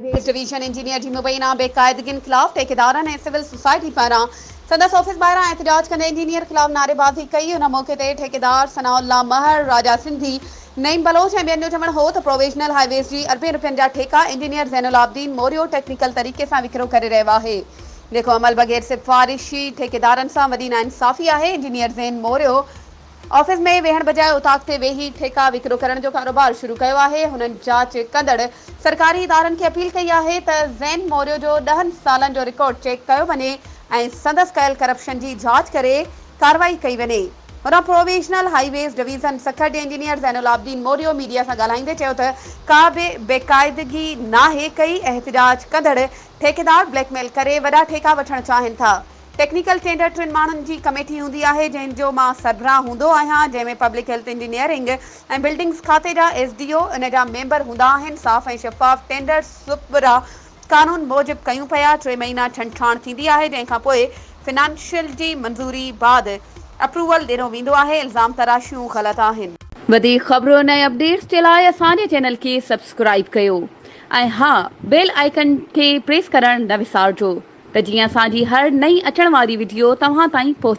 West division engineer جي مبينا بيقاعدگين خلاف ٺيڪيدارن ۽ سول سوسائٽي پاران سندس آفيس ٻاهران احتجاج ڪندي انجنيئر خلاف نعريبازي ڪئي. ان موقعي تي ٺيڪيدار ثناء الله مهر، راجا سنڌي، نعيم بلوچ ۽ ٻين جو چوڻ هو ته پروويزنل هاء ويز جي اربين رپين جا ٺيڪا انجنيئر زين العابدين موريو ٽيڪنيڪل طريقي سان وڪرو ڪري رهيو آهي جيڪو عمل بغير سفارشي ٺيڪيدارن سان وڏي ناانصافي آهي. انجنيئر زين موريو آفيس ۾ ويهڻ بجاء اوطاق تي ويهي ٺيڪا وڪرو ڪرڻ جو ڪاروبار شروع ڪيو آهي. هنن جاچ ڪندڙ سرڪاري ادارن کي اپيل ڪئي آهي ته زين موريو جو ڏهن سالن جو رڪارڊ چيڪ ڪيو وڃي ۽ سندس ڪيل ڪرپشن جي جاچ ڪري ڪارروائي ڪئي وڃي. هوڏانهن پروويزنل هائي ويز ڊويزن سکر جي انجنيئر زين العابدين موريو ميڊيا سان ڳالهائيندي چيو ته ڪا به بيقاعدگي ناهي ڪئي، احتجاج ڪندڙ ٺيڪيدار بليڪ ميل ڪري وڏا ٺيڪا وٺڻ چاهين ٿا. ٽيڪنيڪل ٽينڊر ٽن ماڻهن جي ڪميٽي هوندي آهي جنهن جو مان سربراهه هوندو آهيان جنهن ۾ پبلڪ هيلٿ انجنيئرنگ ۽ بلڊنگس کاتي جا ايس ڊي او ان جا ميمبر هوندا آهن صاف ۽ شفاف ٽينڊر سپرا قانون موجب ڪيون پيا ٽي مهينا ڇنڊڇاڻ ٿيندي آهي جنهن کان پوء فنانشل جي منظوري بعد اپروول ڏنو ويندو آهي الزام تراشيون غلط آهن. وڌيڪ خبرن ۽ اپڊيٽس جي لاء اسان جي چينل کي سبسڪرائيب ڪيو ۽ ها بيل آئيڪن کي پريس ڪرڻ نه وسارجو. ته جيئن اسان جي هر نئين اچڻ واري وڊيو توهان تائين پهچي.